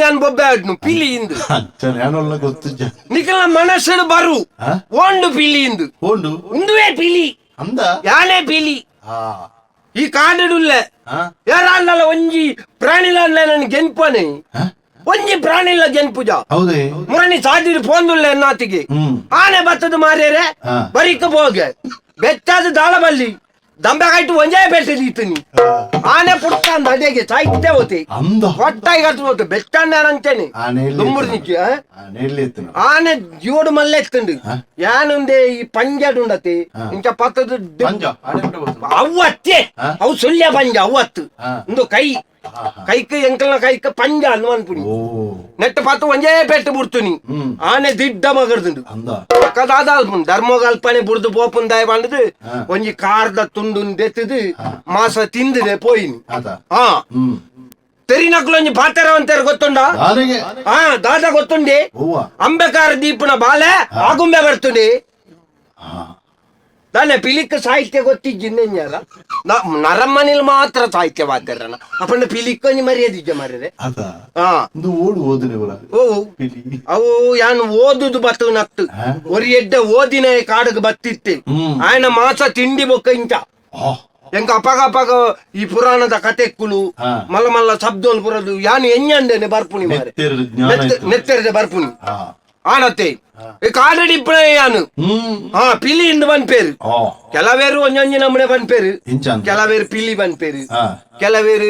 ಯಾನ್ ಬೊಬ್ಬೆ ಆಡ್ನು ಪಿಲಿ ಇಂದು. ಅಂಚನೆ ಯಾನೊಲ್ಲ ಗೊತ್ತಿಜ್ಜ. ನಿಕಲ ಮನಸ್ಸು ಬರು. ಆ? ಓಂಡು ಪಿಲಿ ಇಂದು. ಓಂಡು. ಉಂದುವೇ ಪಿಲಿ. ಅಂದ. ಯಾನೇ ಪಿಲಿ. ಈ ಕಾಡುಡುಲ್ಲೆ. ಆ? ಯಾರಲ್ಲ ಒಂಜಿ ಪ್ರಾಣಿಲ ನನ್ ಗೆನ್ಪನೆ. ಆ? ಒಂಜಿ ಪ್ರಾಣಿಲ ಗೆನ್ಪುಜ. ಹೌದೇ? ಮುರಣಿ ಸಾದಿಡು ಪೋಂದುಲ್ಲೆ ಎನ್ನಾತಿಗೆ. ಆನೆ ಬತ್ತದ ಮಾರ್ಯರೆ. ಬರಿಕ ಪೋಗೆ ಬೆಚ್ಚಾದ ದಾಳ ಬಲ್ಲಿ ದಂಬೆ ಕಾಯ್ತು ಒಂಜೇ ಬೆಟ್ಟ ದೀತನಿ. ಆನೆ ಪುಟ್ಟ ಅಂದ ಅದೇಗೆ ಸಾಹಿತ್ಯ ಹೋತೆ. ಅಂದ. ಹೊಟ್ಟಾಗಿ ಕಟ್ಟು ಹೋತು ಬೆಚ್ಚಾಂಡ ಅಂಚನೆ. ಆನೆ ಎಲ್ಲಿ? ದುಂಬುರು ನಿಕ್ಕಿ, ಆ? ಆನೆ ಎಲ್ಲಿ ಎತ್ತುನ? ಆನೆ ಜೋಡು ಮಲ್ಲೆ ಎತ್ತುಂಡು. ಆ? ಯಾನುಂದೆ ಈ ಪಂಜಾಡುಂಡತೆ. ಇಂಚ ಪತ್ತದ. ಪಂಜ ಆನೆ ಬಿಟ್ಟ ಗೊತ್ತು. ಅವು ಅತ್ತೆ. ಆ? ಅವು ಸುಳ್ಯ ಪಂಜ ಅವು ಅತ್ತು. ಉಂದು ಕೈ. ಕೈಕ್ ಎಂಕಲ್ನ ಕೈಕ್ ಪಂಜ ಅನ್ನು ಅನ್ಪುನಿ. ನೆಟ್ಟ ಪತ್ತು ಒಂಜೇ ಪೆಟ್ಟು ಬಿಡ್ತುನಿ. ಆನೆ ದಿಡ್ಡ ಮಗರ್ದುಂಡು. ಅಂದ. ಪಕ್ಕದಾದ ಅಲ್ಪುನ್ ಧರ್ಮಗಲ್ಪನೆ ಬುಡ್ದು ಪೋಪುಂದಾಯ ಬಂದದು. ಒಂಜಿ ಕಾರ್ದ ತುಂಡುನ್ ದೆತ್ತದು ಮಾಸ ತಿಂದಿದೆ ಪೋಯಿನಿ. ಆತ. ಹಾ. ತೆರಿನಕ್ಲು ಒಂಜಿ ಪಾತೆರ ಅಂತಾರೆ ಗೊತ್ತುಂಡ? ಆನೆಗೆ. ಹಾ, ದಾದ ಗೊತ್ತುಂಡೆ? ಹೂವ. ಅಂಬೆಕಾರ ದೀಪನ ಬಾಲೆ ಆಗುಂಬೆ ಬರ್ತುಂಡೆ. ದಾನೆ ಪಿಲಿಕ್ ಸಾಹಿತ್ಯ ಗೊತ್ತಿಜ್ಜಿನ್ನೆಂಜಾರ ನರಮ್ಮನಿಲ್ ಮಾತ್ರ ಸಾಹಿತ್ಯ ವಾದ್ಯರನ ಅಪ್ಪಂಡ ಪಿಲಿಕ್ ಒಂಜಿ ಮರ್ಯಾದಿಜ್ಜ ಮಾರ್ರೆ. ಆತ. ಹಾ. ಒಂದು ಓಡು ಓದಿನ ಇವರ. ಓ. ಪಿಲಿ. ಅವು ಯಾನ್ ಓದುದು ಬತ್ತು ನತ್ತು. ಒರಿ ಎಡ್ಡ ಓದಿನ ಕಾಡುಗ್ ಬತ್ತಿತ್ತೆ. ಆಯನ ಮಾಸ ತಿಂಡಿ ಬೊಕ್ಕ ಇಂಚ. ಎಂಕ ಅಪಗ ಅಪಗ ಈ ಪುರಾಣದ ಕತೆಕ್ಕುಲು. ಮಲ್ಲ ಮಲ್ಲ ಶಬ್ದೋಲ್ ಪುರದು ಯಾನ್ ಎಂಜಂಡೆನೆ ಬರ್ಪುನಿ ಮಾರೆ. ನೆತ್ತೆರ್ಡ್ ಜ್ಞಾನ ಇತ್ತು. ನೆತ್ತೆರ್ದೆ ಬರ್ಪುನಿ. ಆನತ್ತೆ ಈ ಕಾಡಡಿ ಇಪ್ಪಣ ಯಾನು. ಹಾ, ಪಿಲಿ ಇಂದು ಪನ್ಪೇರು. ಕೆಲವೇರು ಒಂಜೊಂಜಿ ನಮೂನೆ ಪನ್ಪೇರು. ಇಂಚ ಅಂತ. ಕೆಲವೇರು ಪಿಲಿ ಪನ್ಪೇರು. ಕೆಲವೇರು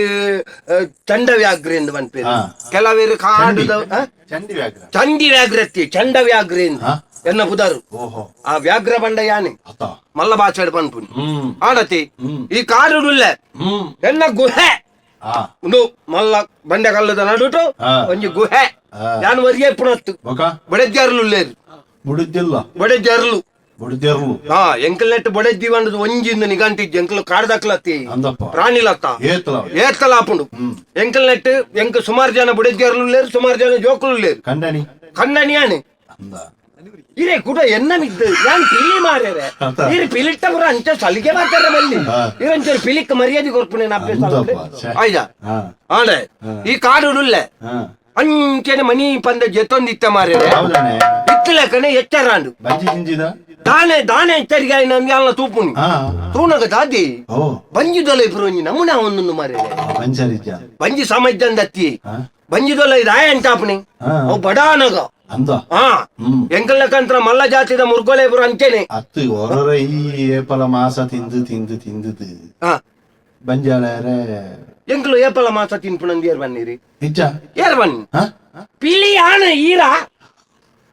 ಚಂಡ ವ್ಯಾಘ್ರ ಎಂದು ಪನ್ಪೇರು. ಕೆಲವೇರು ಕಾಡುದ ಆ? ಚಂಡಿ ವ್ಯಾಘ್ರ. ಚಂಡಿ ವ್ಯಾಘ್ರತಿ ಚಂಡ ವ್ಯಾಘ್ರ ಎಂದು. ಎನ್ನ ಪುದಾರು. ಆ ವ್ಯಾಘ್ರ ಬಂಡ ಯಾನೆ. ಆತ. ಮಲ್ಲ ಭಾಷೆ ಪನ್ಪುನಿ. ಆಡತಿ ಈ ಕಾಡುಡುಲ್ಲೆ. ಎನ್ನ ಗುಹೆ. ಉಂದು ಮಲ್ಲ ಬಂಡೆ ಕಲ್ಲದ ನಡುಟು. ಒಂಜಿ ಗುಹೆ. ಯಾನ್ ಒರಿಯೇ ಪುಣತ್ತು. ಬೊಕ. ಬಡೆಜ್ಜರ್ಲು ಉಲ್ಲೇರು. ಬುಡುದಿಲ್ಲ. ಬಡೆಜ್ಜರ್ಲು. ಬುಡುದೆರ್ಲು. ಹಾ, ಎಂಕಲ್ ನೆಟ್ ಬಡೆಜ್ಜಿ ಬಂದದ್ದು ಒಂಜಿಂದ ನಿಗಂಟಿಜ್ಜಿ ಎಂಕಲ್ ಕಾಡ್ದಕ್ಲತ್ತಿ. ಅಂದಪ್ಪ. ಪ್ರಾಣಿಲತ್ತ. ಏತಲ. ಏತ್ತಲ ಆಪುಂಡು ಎಂಕಲ್ ನೆಟ್. ಎಂಕ್ ಸುಮಾರು ಜನ ಬುಡೆಜ್ಜರ್ಲು ಉಲ್ಲೇರು, ಸುಮಾರು ಜನ ಜೋಕುಲು ಉಲ್ಲೇರು. ಕಂಡನಿ. ಕಣ್ಣನಿ ಯಾನೆ. ಅಂದ. ಇರೇ ಕೂಡ ಎನ್ನ ಮಿದ್ದು ಯಾನ್ ಪಿಲಿ ಮಾರ್ಯಾರೆ. ಅತ. ಇರು ಪಿಲಿಟ್ಟ ಪುರ ಅಂಚ ಸಲಿಗೆ ಮಾತಾರ ಬಲ್ಲಿ. ಇರಂಚೂರು ಪಿಲಿಕ್ ಮರ್ಯಾದೆ ಕೊರ್ಪುನೆ ಅಭ್ಯಾಸ. ಅಂದಪ್ಪ, ಛೆ. ಆಯ್ತಾ? ಆಂಡೆ ಈ ಕಾಡು ಉಲ್ಲೆ. ಅಂಚನೆ ಮನಿ ಪಂದ ಜೆತ್ತೊಂದಿತ್ತ ಮಾರ್ಯಾರೆ. ಹೌದಾನೆ. ಇತ್ತಲೆಕ್ಕನೆ ಎಚ್ಚರಾಂಡು. ಬಂಜಿ ಜಿಂಜಿದ. ದಾನೆ ದಾನೆ ಎಚ್ಚರಿಕೆ ಆಯ್ನ ಅಲ್ಲ ತೂಪುನಿ. ತೂನಗ ದಾದಿ. ಬಂಜಿದೊಲೆ ಇಬ್ರು ಒಂಜಿ ನಮೂನೆ ಒಂದೊಂದು ಮಾರ್ಯಾರೆ. ಬಂಜಾರಿಜ್ಜ. ಬಂಜಿ ಸಮಜ್ಜಂದತ್ತಿ. ಬಂಜಿದೊಲೆ ಇದಾಯ ಅಂಟಾಪುನಿ. ಅವು ಬಡಾನಗ. ಅಂದ. ಹಾ. ಎಂಕಲ್ನಕಂತ್ರ ಮಲ್ಲ ಜಾತಿದ ಮುರ್ಗೊಲೆ ಇಬ್ರು ಅಂಚೆನೆ. ಅತ್ತು ಒರರ ಈ ಏಪಲ ಮಾಸ ತಿಂದು ತಿಂದು ತಿಂದುದು. ಬಂಜಾಳರೆ. ಎಂಕಲು ಏಪಲ ಮಾಸ ತಿನ್ಪುನಂದು ಏರ್ ಬನ್ನಿರಿ. ನಿಜ. ಏರ್ ಬನ್ನಿ. ಪಿಲಿ ಆಣ ಈರ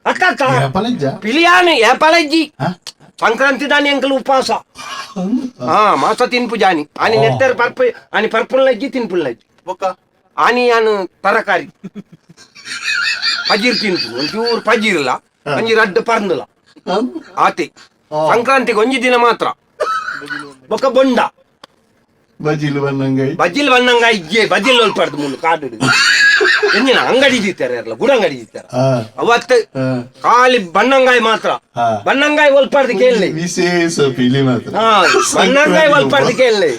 ಅಕ್ಕ. ಏಪಲ ಇಜ್ಜ. ಪಿಲಿಯಾನ ಏಪಲಜ್ಜಿ. ಸಂಕ್ರಾಂತಿ ದಾನಿ ಎಂಕಲು ಉಪವಾಸ. ಹಾ, ಮಾಸ ತಿನ್ಪು ಜಾನಿ ಆನಿ. ನೆತ್ತರ ಪರ್ಪು ಆನಿ ಪರ್ಪುಲ್ನಜ್ಜಿ ತಿನ್ಪುಲ್ನಜ್ಜಿ. ಬೊಕ್ಕ. ಆನಿ ಯಾನು ತರಕಾರಿ ಪಜೀರ್ ತಿನ್ಪು, ಒಂಚೂರು ಪಜೀರ್ಲ ಒಂಜಿ ರಡ್ಡ್ ಪರ್ಂದುಲ ಆತೆ. ಸಂಕ್ರಾಂತಿಗೆ ಒಂಜಿ ದಿನ ಮಾತ್ರ. ಬೊಕ್ಕ ಬೊಂಡ. ಬಜಿಲು ಬನ್ನಂಗೈ. ಬಜಿಲ್ ಬನ್ನಂಗ ಇಜ್ಜೆ. ಬಜಿಲ್ ಒಲ್ಪಾಡ್ದು ಮುಳ್ಳು ಕಾಡು ಎಂಜಿನ ಅಂಗಡಿ ದೀತಾರೆ ಅಲ್ಲ, ಗುಡ ಅಂಗಡಿ ದೀತಾರೆ. ಅವತ್ತು ಖಾಲಿ ಬಣ್ಣಂಗಾಯಿ ಮಾತ್ರ. ಬಣ್ಣಂಗಾಯಿ ಒಲ್ಪಾಡ್ದು ಕೇಳಲಿ. ವಿಶೇಷ ಪಿಲಿ ಮಾತ್ರ. ಹಾ, ಬಣ್ಣಂಗಾಯಿ ಒಲ್ಪಾಡ್ದು ಕೇಳಲಿ.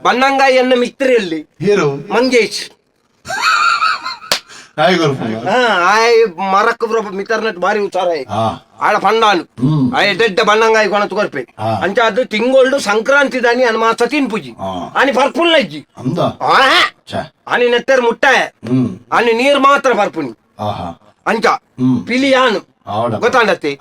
ಬಣ್ಣಂಗಾಯಿ ಎನ್ನ ಮಿತ್ರ ಎಲ್ಲಿ? ಹೀರೋ. ಮಂಗೇಶ್. ಹಾಯ್ ಗೊರ್ಪುಂಗ. ಹಾ, ಆಯ್ ಮರಕ್ ಬ್ರೊ ಮಿತ್ರನಟ್ ಬಾರಿ ಹುಷಾರಾಯ್. ಆಡ ಪಂಡಾನು. ಆಯ್ ದೊಡ್ಡ ಬಣ್ಣಂಗಾಯಿ ಕೊಣತ್ ಕೊರ್ಪೆ. ಅಂಚ ಅದು ತಿಂಗೊಳ್ಡು ಸಂಕ್ರಾಂತಿ ದಾನಿ ಅನ್ ಮಾಸ ತಿನ್ಪುಜಿ. ಆನಿ ಪರ್ಪುಲ್ ಅಜ್ಜಿ. ಅಂದ. ಆ. ಛೆ. ಆನಿ ನೆತ್ತೆರ್ ಮುಟ್ಟಾಯ. ಆನಿ ನೀರ್ ಮಾತ್ರ ಪರ್ಪುನಿ. ಅಂಚ. ಪಿಲಿ ಯಾನು. ಆವಡ. ಗೊತ್ತಾಂಡತ್ತೆ.